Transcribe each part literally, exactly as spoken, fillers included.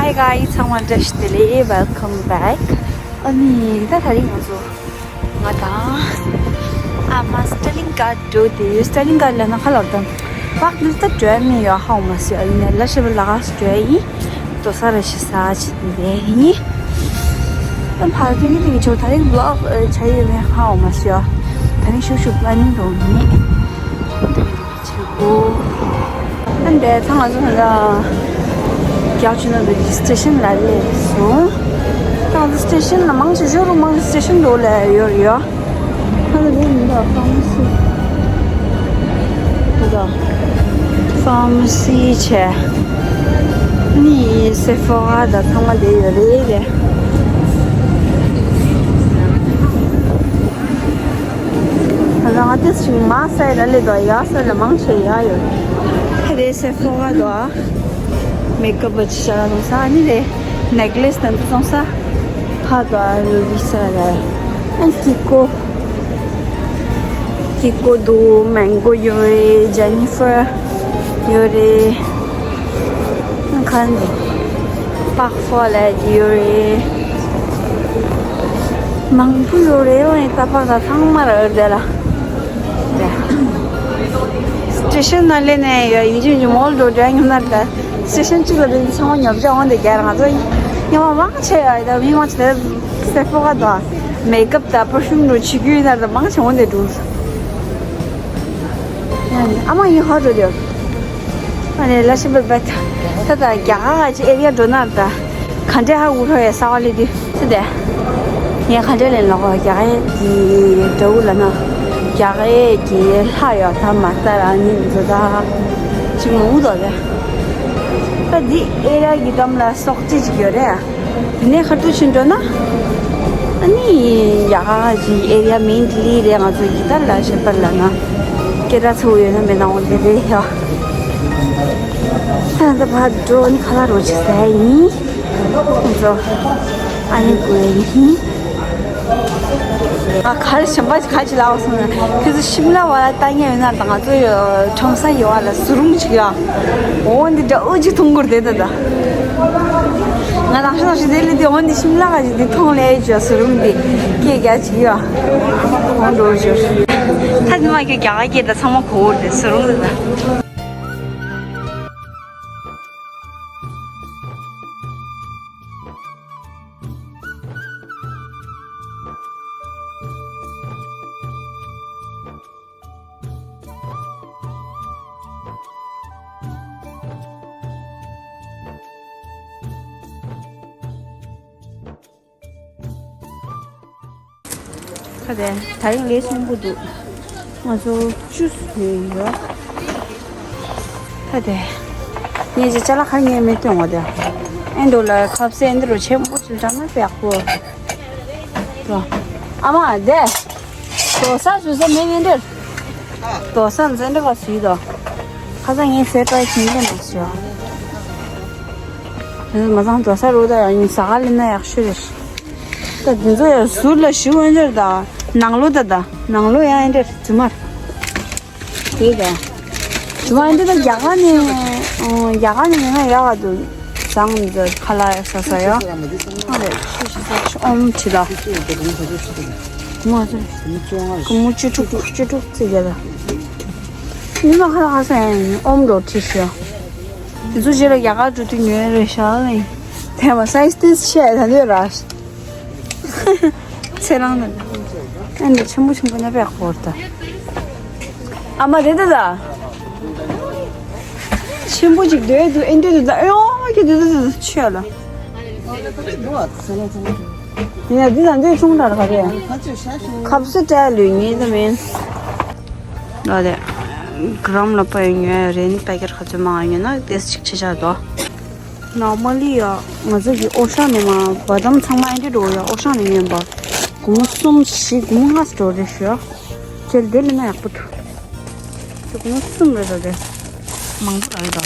Hey guys, ཚང་མ་བཀྲ་ཤིས་བདེ་ལེགས། Welcome back. ཨ་ནི་ད་དེ་རིང་ང་ཚོ་ང་དང་ཨ་མ་Sterling Ghat འགྲོ་དེ་ཡོད། Sterling Ghat ལ་ན་ཁ་ལོར་དང་། བག་ལེབ་ད་འགྲོ་མི་ཡོད་ཧ་གོ་མ་སོང་། ཨ་ནི་ལ་ཤི་བ་ལ་ག་འགྲོ་ཡིན། དོ་ས་ར་ཤི་ས་ཆི་དེ་ཡིན། ད་ཕར་དེ་ནི་དེ་གི་ཆོ་དེ་རིང་vlog བྱ་ཡོད་མེད་ཧ་གོ་མ་སོང་། དེ་རིང་ཤུག་ཤུག་planning འགྲོ་ནི། ཆེ་གོ། ཨ་འདྲ་ཚང་ང་ཚོ་ཧ་ལ་རྒྱག་ཆུ་ན་འདུག་སི་ཊེ་ཤན་ལ་སླེབས་སོང་། ད་ང་ཚོ་སི་ཊེ་ཤན་ལ་མང་ཆེ་ཞོ་རུ་མང་སི་ཊེ་ཤན་འགྲོ་ལ་ཡོད་ཡོད། ཧ་ལ་རེད་མི་འདུག་ཕ་མ་སི། འདུག་ཕ་མ་སི་བྱས། ནི་སེ་ཕོ་ར་ད་ཚང་མ་དེ་ཡོད་རེད་རེད། ང་ཚོ་ང་ཏིས་ཞིག་མ་སའི་ལ་ལེ་དོ་ཡ་སའི་ལ་མང་ཆེ་ཡ་ཡོད། ཧེ་རེ་སེ་ཕོ་ར་དོ། མེ་ཀབ་བྱ་རུང་ས་ནི་རེ། ནེག་ལེ་སི་དང་དུ་སོང་ས། ཧ་དོ་རུ་བི་ས་ར། ཨན་ཀི་ཀོ། ཀི་ཀོ་དུ་མེང་གོ་ཡོད་རེད། ཇེ་ནི་ཧྥར་ཡོད་རེད། ཁན་པག་ཧྥོ་ལ་ཡོད་རེད། མང་པོ་ཡོད་རེད། འོ་ཡིན་ད་པག་ད་ཚང་མ་ར་ཨར་དེ་ལ། སི་ཊེ་ཤན་ན་ལེ་ནས་ཡོད་ཡིན་ཅིག་མོལ་འགྲོ་འདྲ་ཡིན་ན་ད། སི་ཊེ་ཤན་གཅིག་ལ་དེ་ཚང་མ་ཉོབ་ཅག་འོང་དེ་རྒྱ་ར་ང་ཚོ་ཉོ་བ་མང་ཆེ་ཡོད་ད། མི་མང་ཆེ་དེ་སེ་ཕོ་ག་ད་མེ་ཀབ་ད་པར་ཕིའུམ་འགྲོ་བྱེད་རྒྱུ་ཡིན་ན་ད་མང་ཆེ་འོང་དེ་འགྲོ། ཨ་མ་ཡིན་ཧ་འགྲོ་དེ། ཨ་ནི་ལ་ཤི་བར་བད། ད་ད་རྒྱ་གར་གྱི་ཨེ་རི་ཡ་འགྲོ་ན་ད། ག་འདྲས་ཧ་འུ་ཧྲོ་ཡ་ས་བ་ལི་དུ་སི་དེ། ངས་ག་འདྲས་ལེན་ལོག་རྒྱ་གར་གྱི་འགྲོ་འུ་ལ་ན། རྒྱ་གར་གྱི་ལྷ་ཡོད་ད་མ་ད་ར་ནི་འཛོ་ད། ཅི་མོ་འུ་དོ་དེ། ད་འདི་ཨེ་རི་ཡ་གི་འགྲམ་ལ་སོག་ཅི་ཅིག་ཡོད་རེད། དེ་ནས་ཁ་ཐུག་ཕྱིན་འགྲོ་ན། ཨ་ནི་ཡ་ག་ཅིག་ཨེ་རི་ཡ་མིན་ལི་རེད། ང་ཚོ་ཡི་དར་ལ་ཤེས་པར་ལ་ན། སྐད་གྲགས་ཚ་བོ་ཡོད་ན་མེད་ན་འོ་དེ་རེད་ཡ། ད་ད་ཕར་འགྲོ་ནི་ཁ་ལག་རོ་ཆེ་ཟ་ཡིན། ཁོང་ཚོ་ཨ་ནི་དགོས་ཡིན། ཨ་ག་རེ་གཞན་པ་ག་ཅི་ལབ་སོང་ན། ཁྱེད་ཚོ་ཤིམ་ལ་བ་ལ་ལྟ་མཁན་ཡོད་ན་ད་ང་ཚོ་ཡོད་ཁྲོམ་ས་ཡོད་བ་ལ་སུ་རུང་ཅིག་ཡོད། འོ་འདི་འདྲ་ཨུ་ཅིག་མཐོང་གི་རེད་ད་ད། ང་རང་ཤ་ཤི་དེ་ལི་དེ་འོ་འདི་ཤིམ་ལ་ག་ཅིག་འདི་མཐོང་ལེ་ཅོ་སུ་རུང་འདི་སྐད་རྒྱག་ཅིག་ཡོད། འོ་འགྲོ་ཅོ། ད་ནི་མ་ཁྱོད་རྒྱ་གར་སྐད་ད་ཚང་མ་གོ་གི་རེད་སུ་རུང་འདི་ད། ཁ་དེ་ད་རིང་ལས་ཆེན་པོ་འདུག་ང་ཚོ་བཅུ་ཟིན་ཡོད། ཁ་དེ་ངས་ཅི་ཅ་ལག་ཁ་ངས་མེད་དོན་ངོ་དེ། ཨེ་འདུག་ལ་ཁབ་སེ་ཨེ་འདི་རུ་ཆེན་པོ་ཅིག་འདྲ་ན་ཡག་པོ། ཨ་མ་དེ། དོ་ས་བཟོས་ས་མེད་ངན་འདིར། དོ་ས་འཛིན་འདྲ་བ་ཟིག་དོ། ཁ་སང་ངས་ཟས་ཏོག་ཁྱིམ་ལས་མ་ཞོ། མ་ཚང་དོ་ས་རུ་ད་ཡང་ཟ་ག་ལེན་ན་ཡག་ཤོས་རེད། ད་འདི་ཚོ་ཡང་ཟུར་ལ་ཞུ་འོན་འདིར་ད། ནང་ལོ་ད་ད། ནང་ལོ་ཡང་འདིར་རྫུན་མར། དེ་ད། རྫུན་མ་འདི་ད་རྒྱ་གར་ནས། རྒྱ་གར་ནས་མེད་ན་ཡག་ག་འདུག་བཟང་འདི་ཁ་ལག་ཡག་ས་ས་ཡོད། ཨ་རེད་ཤི་ཤི་ས་ཤི་ཨོམ་ཁྲི་ད། ངོ་ཚོ། ཀུ་མུ་བཅུ་དྲུག་བཅུ་དྲུག་ཙི་རྒྱ་ད། ཉི་མ་ཁ་ལག་ཁ་ས་ཡང་ཨོམ་རོ་ཁྲི་ཤི་ཡ། དེ་ཚོ་རྗེས་ལ་རྒྱ་གར་འགྲོ་དུས་ཉོས་རེད་ཤག་ལེ། དེ་མ་སའི་ཏིས་ཆེ་ད་འདོད་ར། ཚེ་རང་ད། ཨ་འདི་ཆེན་པོ་ཆེན་པོ་ནི་དཔེ་ཡག་པོ་རེད་ད། ཨ་མ་རེད་ད་ད། ཆེན་པོ་ཅིག་སྡོད་འདུག་ཨེ་འདྲ་འདུག་ད་ཨེ་ཨོ་ཀྱི་འདུག་འདུག་འདུག་ཆོས་ལ། ཡིན་ན་འདི་དང་འདི་ཆུང་དྲགས་ག་རེ། ཁབ་སུ་སྤྲད་ལུས་ངེས་ད་མིན། ལོ་དེ། གྲམ་ལ་པའི་ཉོས་རེད་ནི་པེ་ཀེཊ་ག་ཚོད་མང་ཉོས་ན་ཏེས་ཅིག་ཆེ་ཆག་དོ། ནོར་མལ་ལི་ཡ་ང་ཚོ་གི་ཨོ་ཤ་ནས་མ་བ་དམ་ཚང་མ་ཨེ་འདྲ་འགྲོ་ཡ་ཨོ་ཤ་ནས་ཉོས་པ། སྒོར་མོ་གསུམ་བཞི་སྒོར་མོ་ལྔ་ཙམ་འགྲོ་རེད་ཤག་ཁྱེད་འདི་ལས་ན་ཡག་པོ་འདུག་སྒོར་མོ་གསུམ་རེད་ད་དེ། མང་པོ་རག་གི་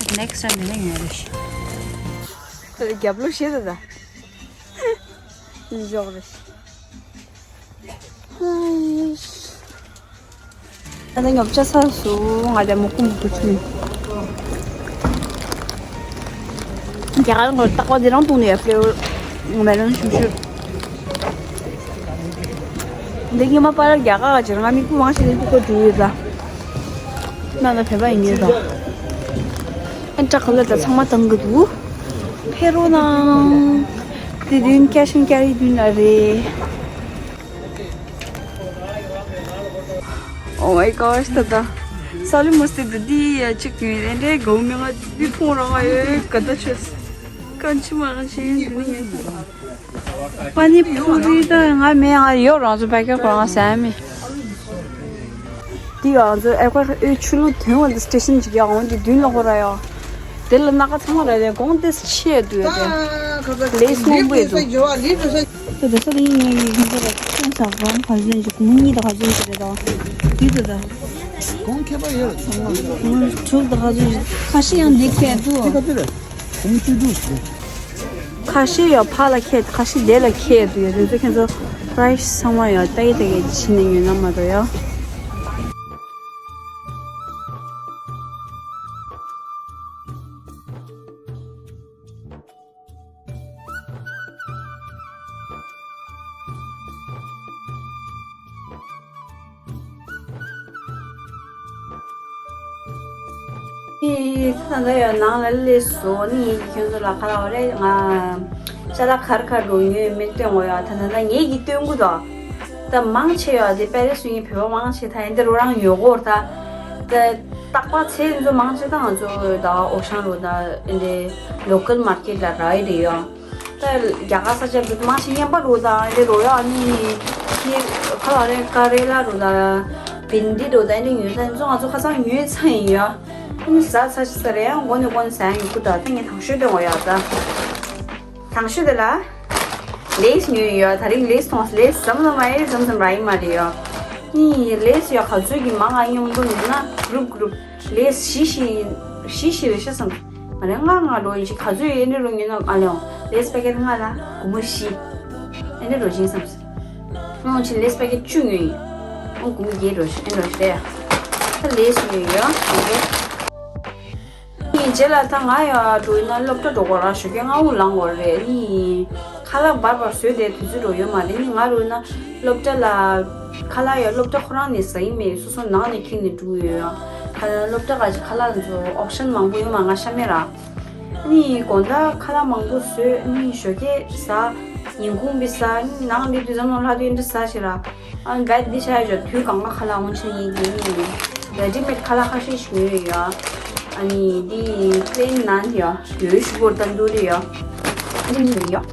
འདུག་ནེག་སི་ཊའིམ་འདི་ནས་ཉོས་རེད་ཤག་རྒྱབ་ལོགས་ཤེས་ད་ད། འཇོག་རེད། ད་ལྟ་ཉོ་ཆ་ཚར་སོང་། ང་ལ་མོག་གུ་མོག་གུ་ཆུ་མིན། རྒྱ་གར་ངོ་རྟག་པ་འདི་རང་བཏུང་ནས་ཡ་ཕླེ་བར་མེ་ལོན་ཞུ་ཞུ། འདི་ཉི་མ་པ་ར་རྒྱ་གར་ག་ཅིག་ང་མིག་པུ་མང་ཞིག་ལེན་པུ་ཀོ་འགྲུལ་ཡོད་ད། ན་ན་བེ་བ་ཡིན་ཉོས་ད། ཨན་ཏྲ་ཁ་ལ་ད་ཚང་མ་བཏང་གི་འདུག་ཕེ་རོ་ནང་། དེ་དུན་ཀྱ་ཤིང་ཀྱ་རི་དུན་ལ་རེད། Oh my gosh, ད་ད། ས་ལི་མོ་སི་ད་འདི་ཡ་གཅིག་ཡོད་རེད་འདྲེ་གོ་མི་ང་འདི་ཕུང་རང་ང་ཡོད་ག་ད་ཆོས། ཀན་ཆི་མ་ང་ཤེས་ཡོད་འདི་ནི་ཡོད། པ་ནི་པུ་རི་ད་ང་མེད་ང་ཡོད་རང་ཚོ་པ་ཀེ་ཁོ་རང་ཟ་མི། འདི་ཡང་ཚོ་ཨེ་ཁོ་ཨེ་ཆུ་ལུ་དོན་བ་འདི་སི་ཊེ་ཤན་ཅིག་ཡང་འོང་འདི་མདུན་ལ་ཧོ་ར་ཡོད། དེ་ལ་སྣ་ཁ་ཚང་མ་ར་རེད་གོང་ཏེ་ཆེ་འདུག་ཡོད་དེ། ལེ་སི་སྔོན་པོ་ཡོད་འདུག་དེ་དེ་ས་དེ་ཡིན་ངེས་ཀྱི་ཁྱོད་ཚོ་ཁྱོད་ཚོ་གང་ག་ཚོད་ཞིག་མི་གཉིས་དང་ག་ཚོད་ཞིག་རེད་དོ། དེ་དེ་དེ། གོང་ཁེ་པ་ཡོད་ཚང་མ། དྲུག་དང་ག་ཚོད་ཞིག་ཁ་ཤས་ཡང་འདི་ཁེ་འདུག་དེ་ག་དེ་རེད། གོང་བཅུ་དྲུག་ཞིག་ཁ་ཤས་ཡང་ཕ་ལ་ཁེ་ཁ་ཤས་དེ་ལ་ཁེ་འདུག་ཡོད་དེ་ཚོ་ཁྱོད་ཚོ་པ་རའི་སི་ཚང་མ་ཡང་ལྟ་ཡི་ལྟ་ཡི་ཕྱིན་ནས་ཉོས་ན་མ་གཏོགས་ཡང་། ཨེ་ད་ལྟ་ཡང་ནང་ལ་སླེབས་སོང་། ནི་ངེད་ཀྱི་ཁྱོད་ཚོ་ལ་ཁ་ལག་རེད་ང་། ཅ་ལག་གར་གར་འགྲོ་ཡོད་མིན་སྟོན་དགོས་ཡ། ད་ད་ལྟ་ངེད་ཀྱི་སྟོན་གུ་དོ། ད་མང་ཆེ་ཡོད་དེ་པེ་རེ་སུ་ཡིན་བོད་པ་མང་ཆེ་ད་ཡིན་དེ་རོ་རང་ཉོ་གོ་ད། ད་རྟག་པ་ཚེ་ཚོ་མང་ཆེ་ད་ང་ཚོ་ད་ཨོ་ཤང་རོ་ད་ཨིན་དེ་ལོ་ཀལ་མར་ཀེ་ཊི་ལ་རག་ཡི་རེད་ཡོ། ད་རྒྱ་གར་ས་ཆ་འདི་མང་ཆེ་ཡན་པ་རོ་ད་ཨིན་དེ་རོ་ཡོ། ཨ་ནི་ཁྱི་ཁ་ལ་རེ་ཀ་རེ་ལ་རོ་ད་བིན་དི་རོ་ད་ཨིན་དེ་ཉོས་ད་ཨིན་ཚོ་ང་ཚོ་ཁ་སང་ཉོས་ཚ་ཡིན་ཡོ། ཨ་ནི་ཟ་ཚ་ཤི་ས་རེད་ཡང་མགོ་ནས་མགོ་ནས་ཟ་ཡང་ཡོད་ཀུ་ད་ད་ངས་དང་ཤོས་སྟོན་གོ་ཡོ་ད། དང་ཤོས་དེ་ལ། ལེ་སི་ཉོས་ཡོད། ད་རིང་ལེ་སི་མཐོང་སོང་། ལེ་སི་ཟམ་ཟམ་ར་ཡིན་མ་རེད་ཡོད། ནི་ལེ་སི་ཡོད་ག་ཚོད་ཀྱི་མང་ང་སྙོམས་པོ་ཉོས་ན་གུ་རུབ་གུ་རུབ་ལེ་སི་བཞི་བཞི་བཞི་བཞི་རེད་ཤག་བསམ། ང་རེ་ལྔ་ལྔ་འགྲོ་ཡིན་ཅིག་ག་ཚོད་ཡོད་ནི་རུ་ཉོས་ན་ཨ་ལེའོ་ལེ་སི་པེ་ཀེ་ཊི་ལྔ་ལ་སྒོར་མོ་བཞི། ཨེ་ནི་རོ་ཞིང་བསམ་སོང་། ཨོ་ཅི་ལེ་སི་པེ་ཀེ་ཊི་བཅུ་ཉོས་ཡིན། ཨོ་སྒོར་མོ་བརྒྱད་རོ་ཞིང་ཨེ་ནི་རོ་ཞིང་རེད་ཡ། ད་ལེ་སི་ཉོས་ཡོད། ནི་རྗེས་ལ་ད་ང་ཡང་འགྲོ་ཡིན་ན་སློབ་གྲྭ་འགྲོ་དགོས་ར་ཞོགས་ཀས་སྔ་པོ་ལངས་དགོས་རེད། ནི་ཁ་ལག་འབར་འབར་བཟོས་ཏེ་དུས་ཚོད་འགྲོ་ཡོད་མ་རེད། ནི་ང་འགྲོ་ཡིན་ན་སློབ་གྲྭ་ལ་ཁ་ལག་ཡང་སློབ་གྲྭ་ཁོ་རང་ནས་ཟ་ཡི་མེད། སོ་སོ་ནང་ནས་ཁྱེར་ནས་འགྲོ་ཡོད་ཡ། ཁ་སློབ་གྲྭ་ག་ཅིག་ཁ་ལག་ཚོ་ཨོབ་ཤན་མང་པོ་ཡོད་མ་ང་ཤ་མེད་ར། ནི་དགོང་དག་ཁ་ལག་མང་པོ་བཟོས་ནི་ཞོགས་ཀས་ཟ། ཉིན་གུང་བི་ཟ། ནི་ནང་སླེབས་དུས་ཙམ་ནང་ལྷག་དུས་འདི་ཟ་ཞིག་ར། ཨ་བེད་འདི་ཆ་ཡོད་དུས་གང་ག་ཁ་ལག་འོང་ཆ་ཡིན་གྱི་ནི། རེ་ཌི་མེད་ཁ་ལག་ཁ་ཤས་ཤིག་ཡོད་ཡོད། ཨ་ནི་འདི་པི་ལེན་ནཱན་ཡོད་ཡོད་ཤུ་གུར་དང་དུ་རི་ཡོད། འདི་ནི་ཡོད།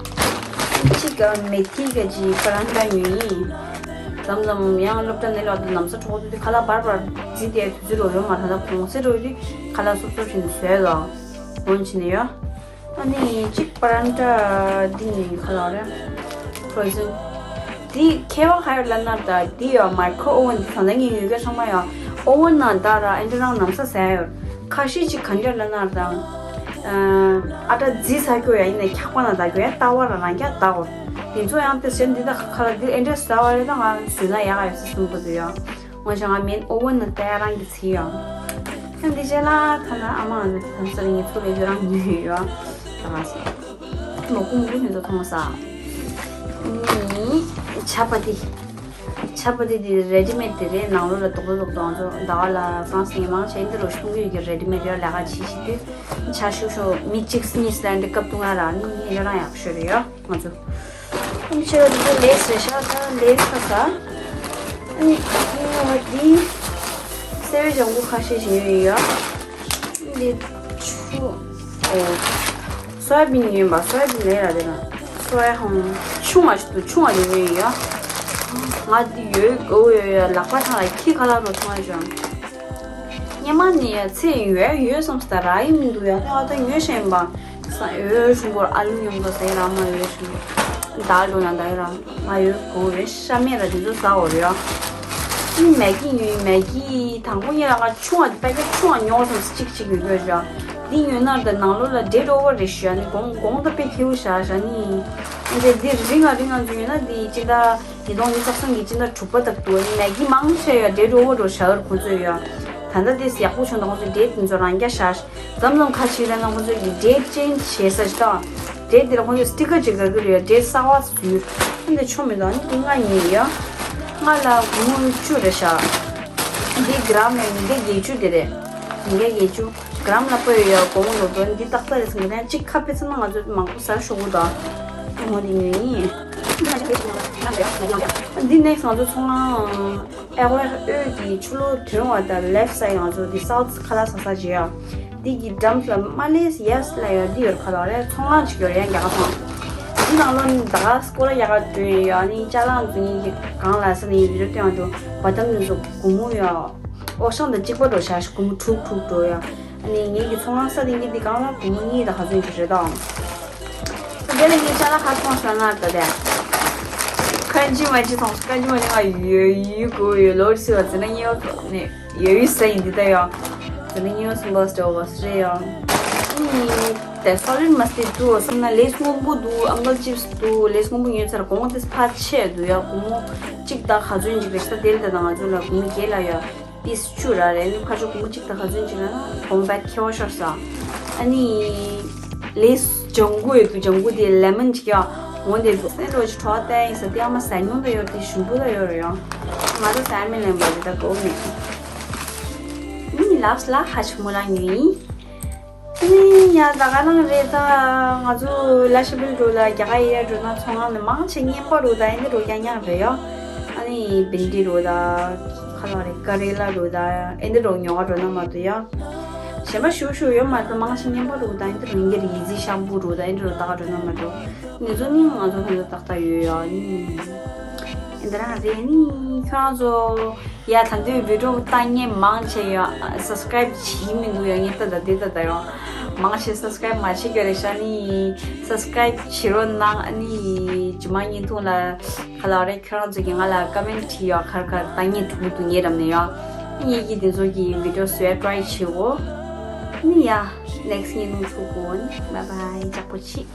གཅིག་ག་མེ་ཐི་ག་ཅི་པ་རན་ཏྲ་ཉོས་ཡིན། ལམ་ལམ་ཡང་སློབ་གྲྭ་ནས་ལོག་དུས་ལམ་སང་གྲོགས་དུས་ཁ་ལག་འབར་འབར་རྫི་དེ་དུས་ཚོད་རོ་ཡོད་མ་ད་ལྟ་གོང་ཚེ་རོ་དུས་ཁ་ལག་སོབ་སོབ་བྱས་ནས་བཟོས་ལ། འོང་ཆ་ནི་ཡོད། ཨ་ནི་གཅིག་པ་རན་ཏྲ་འདི་ནི་ག་ལ་རེད། ཕོ་རོ་ཛན། འདི་ཁྱད་པར་ག་ཡོད་ལབ་ན་ད་འདི་ཡོད་མའི་ཀྲོ་ཝེབ་འོ་ཝན་འདི་ད་ལྟ་ངས་ཡོད་སྐད་ཚང་མ་ཡོད། འོ་ཝན་ནང་བཏང་ར་ཨེ་འདྲ་རང་ལམ་སང་ཟ་ཡ་ཡོད། ཁ་ཤས་ཅིག་ག་འདྲ་ལབ་ན་ད། ཨ་ཏྲ་རྫི་ཟ་རྒྱུ་ཡ་ཡིན་ན་འཁྱག་པ་ནང་ད་རྒྱུ་ཡ་ལྟ་བ་ར་རང་རྐྱ་ལྟ་འོ། དེ་ཚོ་ཡང་དེ་བཞིན་འདི་ད་ཁ་ལ་འདི་ཨེ་འདྲ་ཟ་བ་རེད་ད་ང་བཟོས་ན་ཡག་ཡོད་ཟེར་གསུང་གི་འདུག་ཡོད། ང་ཞང་ང་མིན་ཨོ་ཝན་ནང་བཏང་རང་གི་ཚིག་ཡོད། ཁྱོད་འདི་བྱས་ལ་ཐ་ན་ཨ་མ་ང་ཚོ་ཐམ་སར་ངེད་ཚོ་ལས་རང་ཉོས་ཡོད། ད་ང་ཟེར། མོ་ཀུ་མོ་ཀུ་ནི་ཚོ་མཐོང་ས། ནི་ཆ་པ་ཏི། ཆ་པ་ཏི་དེ་རེ་ཌི་མེད་དེ་རེད། ནང་ལོགས་ལ་རྡོག་རྡོག་རྡོག་ང་ཚོ་ཟླ་བ་ལ་ཧྥ་རན་སི་ནས་མང་ཆེ་འདི་རུ་གཏོང་གི་ཡོད་ཀྱི་རེ་ཌི་མེད་ཡོད་ལས་ཀ་བྱེད་ཤི་དུས་ཆ་ཤུག་ཤུག་མི་གཅིག་གཉིས་ལ་འདི་སྐབས་དུ་ང་རང་ནི་ངེད་རང་ཡག་ཤོས་རེད་ཡོད། ང་ཚོ། ཨ་ནི་ཕྱི་ལ་འདི་ཚོ་ལེགས་རེད་ཤག་ད་ལེགས་ཁ་ཁ། ཨ་ནི་ཨ་ནི་ང་འདི་སེ་བའི་ལྗང་གུ་ཁ་ཤས་ཤིག་ཉོས་ཡོད། འདི་ཆུ་ཨོ་སོ་ཡ་བིན་ཉོས་པ། སོ་ཡ་བིན་ལས་ར་དེ་ན་སོ་ཡ་ཧོང་ཆུང་བ་ཞིག་འདུག་ཆུང་བ་དེ་ཉོས་ཡོད། ང་འདི་ཡོད་ཨོ་ཡོད་ཡོད་ལག་པ་ཐང་ལ་ཁྱི་ཁ་ལག་རོ་ཐོང་ཡ་བྱུང་། སྔོན་མ་ནས་ཡ་ཚེ་ཡོད་ཡོད་བསམ་སྟེ་རག་གི་མི་འདུག་ཡ། ད་ད་ཉོས་ཤེས་ཡིན་པ། ས་འོད་ཧྲུལ་པོར་ཨ་ལུ་མཉམ་དུ་ཟས་ར་མ་ཡོད་ཧྲུལ། ད་འགྲོ་ན་ད་ཡོད་ར་མ་ཡོད་གོ་རེ་ཤ་མེད་ར་དེ་ཚོ་ཟ་འོ་རེད་ཡ། ཨ་ནི་མེག་གི་ཉོས་མེག་གི་དང་པོ་ཉོས་ལ་ང་ཆུང་བ་པེ་ཀེ་ཊི་ཆུང་བ་ཉོ་བསམ་སྟེ་གཅིག་གཅིག་ཉོས་ཡོད་ར། འདི་ཉོས་ན་ད་ནང་ལོགས་ལ་འདྲེ་འགྲོ་བ་རེད་ཤི་ཡ། ནི་གོང་གོང་ད་དཔེ་ཁེའུ་ཤ་ཤ་ནི། ཨ་ནི་འདི་རིང་ང་རིང་ང་ཚོ་ཉོས་ན་འདི་ཅི་ད། ཉིས་སྟོང་ཉི་ཤུ་རྩ་གསུམ་གྱི་སྤྱི་ཟླ་དྲུག་པ་དང་དུ་ནས་ཀྱི་མང་ཆེ་ཡ་འདྲེ་འགྲོ་བོ་འགྲོ་ཤར་ཁོང་ཚོས་ཡ། ད་ ད་ལྟ་དེ་ཡག་པོ་བྱུང་དང་ཁོང་ཚོའི་འབྲས་དེ་ཚོ་རང་རྐྱ་བཞག་མཚམས་མཚམས་ཁ་ཕྱེ་ལ་ན་ཁོང་ཚོས་ཀྱི་འབྲས་ཅན་བྱེད་ས་ཞིག་དང་། འབྲས་དེ་ལ་ཁོང་ཚོས་སི་ཊི་ཀར་ཅིག་དགར་གི་རེད། འབྲས་གསར་བ་ཟུར་འདི་ཆོ་མི་འདུག་འདི་ང་ཉོས་ཡོད། ང་ལ་སྒོར་མོ་བཅུ་རེད་ཤག་འདི་གྲམ་ལ་ཉིས་བརྒྱ་བརྒྱད་ཅུ་དེ་རེད། ཉིས་བརྒྱ་བརྒྱད་ཅུ། གྲམ་ལ་པོ་ཡོད་ཡོད་གོང་ལོ་དོ་འདི་ཏག་ཏག་རེད་ཟེར་གི་རེད། གཅིག་ཁ་ཕེ་ཚ་ན་ང་ཚོ་མང་པོ་ཟ་ཤོག་གུ་དང་། ངོ་འདི་ཉོས་ཡིན། འདི་ནེག་སི་ང་ཚོ་ཚོང་ཁང་། ཨེ་ཝེ་ཨོལ་གྱི་ཆུ་ལོག་ཐོན་བ་དང་ལེཕ་སའིཌ་ང་ཚོ་འདི་སའུཐ་ཁ་ལག་ཟ་ས་བྱེད་ཡ། འདི་གི་འགྲམ་ལ་མ་ལེས་ཡས་ལ་ཡ་འདི་ཡོད་ཁ་ལག་རེད། ཚོང་ཁང་ཅིག་ཡོད་རེད་རྒྱ་གར་ཚོང་། འདི་ནང་ལོ་ནི་ད་ག་སྐོར་ར་རྒྱ་གར་འགྲོ་ཡོད་ཡ། ནི་ཅ་ལག་འཛུགས་ཡིན་གི་གང་ལ་ས་ནི་བི་ཌིའོ་སྟོན་བ་འགྲོ་བ་དམ་ནི་ཚོ་སྒོར་མོ་ཡ། ཨོ་ཤང་དང་གཅིག་པ་འགྲོ་ཤག་སྒོར་མོ་དྲུག་དྲུག་འགྲོ་ཡ། ཨ་ནི་ངེད་ཀྱི་ཚོང་ཁང་ས་དེ་གི་འདི་གང་ལ་སྒོར་མོ་གཉིས་དང་ག་ཚོད་ཅིག་རེད་དང་། དེ་ལ་ངས་ཅ་ལག་ཁ་ཚོང་ས་ན་ད་དེ། ཁ་ཅི་མ་ཅི་ཚོང་ཁ་ཅི་མ་ཅི་ང་ཡོད་ཡོད་གོ་ཡོད་ལོ་རི་སི་བ་ཙི་ན་ངས་ཡོད་ནས་ཡོད་ཡོད་ས་ཡིན་འདི་ད་ཡོད། ཙི་ན་ངས་ཡོད་སུ་བ་སི་ཏོ་བ་སི་རེད་ཡོད། ཨ་ནི་དེ་སོ་ལིཌ་མ་སི་ཊི་འདུག་སོང་ན་ལེས་སྔོན་པོ་འདུག་ཨང་ཀལ་ཅིབ་སི་འདུག་ལེས་སྔོན་པོ་ཉོས་ཚར་གོང་དེ་ཕར་ཆད་འདུག་ཡ། སྒོར་མོ་གཅིག་དང་ག་ཚོད་ཅིག་རེད་ཤག་དེ་ལ་ད་ང་ཚོ་ལ་སྒོར་མོ་བརྒྱད་ལ་ཡོད། པིས་བཅུ་ར་རེད། ཨ་ནི་ཕར་ཕྱོགས་སྒོར་མོ་གཅིག་དང་ག་ཚོད་ཅིག་ལ་ན་གོང་བད་ཁེ་བ་ཤོར་ས། ཨ་ནི་ལེས་ལྗང་གུ་ཡོད་འདུག་ལྗང་གུ་དེ་ལེ་མོན་ཅིག་ཡ། འོ་དེ་འདུག་སེན་རོ་ཅིག་གྲོགས་བལྟས་ཡིན་ས་དེ་ཨ་མ་ཟ་མྱོང་ད་ཡོད་དེ་ཞུམ་པོ་ད་ཡོད་རེད་ཡ། ང་ཚོ་ཟ་མི་ལེན་པ་དེ་ད་གོ་མེད། ཨ་ནི་ལབས་ལ་ཧ་ཆི་མོ་ལ་ཉོས་ཡིན། ཨ་ནི་ཡ་ད་ག་རང་རེད། ད་ང་ཚོ་ལ་ཤ་བིལ་འགྲོ་ལ་རྒྱ་གར་ཡི་ར་འགྲོ་ན་ཚོང་ཁང་ནས་མང་ཆེ་རྔན་པ་རུ་ད་ཨེ་འདི་རུ་རྐྱང་རྐྱང་རེད་ཡ། ཨ་ནི་བིན་ཌི་རུ་ད་ཁ་ལག་རེད་ཀ་རེ་ལ་རུ་ད་ཨེ་འདི་རུ་ཉོ་ག་འགྲོ་ན་མ་གཏོགས་ཡ། གཞན་པ་ཞུ་ཞུ་ཡོད་མ་རེད། ད་མང་ཆེ་རྔན་པ་རུ་ད་ཨེ་འདི་རུ་ཡིན་གྱི་རེད། ཡི་ཙི་ཤམ་པུ་རུ་ད་ཨེ་འདི་རུ་ད་ག་འགྲོ་ན་མ་གཏོགས། ང་ཚོ་ནི་ང་ཚོ་ཁོང་ཚོ་ཏག་ཏག་ཡོད་ཡ། ཨ་ནི་ཨེ་འདི་རང་རེད། ཨ་ནི་ཁྱོད་རང་ཚོ། ཡ་ད་དུང་བི་ཌིའོ་ལྟ་མཁན་མང་ཆེ་ཡོད། སབ་སི་ཀ་རའིབ་བྱེད་མི་འདུག་ཡ། ངས་ལྟ་ད་དེ་ལྟ་ད་ཡོད། མང་ཆེ་སབ་སི་ཀ་རའིབ་མ་བྱེད་ཀྱི་རེད་ཤག་ཨ་ནི་སབ་སི་ཀ་རའིབ་བྱེད་རོགས་གནང་། ཨ་ནི་རྗེས་མ་བརྙན་ཐུང་ལ་ག་ལ་རེད། ཁྱོད་རང་ཚོ་གིས་ང་ལ་ཀ་མེན་ཊི་བྲིས་ཡོད། ག་རེ་ག་རེ་ལྟ་མཁན་འདུག་མི་འདུག་ངའི་འགྲམ་ནས་ཡོད། ཨ་ནི་ངེད་ཀྱིས་དེ་ཚོ་གི་བི་ཌིའོ་བཟོ་ཡ་ཊ་རའི་བྱེད་གོ། ཨ་ནི་ཡ་ནེག་སི་ཊི་བརྙན་ཐུང་ཚུགས་གོ། ཨ་ནི་བཱའི་བཱའི། ཅག་པོ་ཆེ།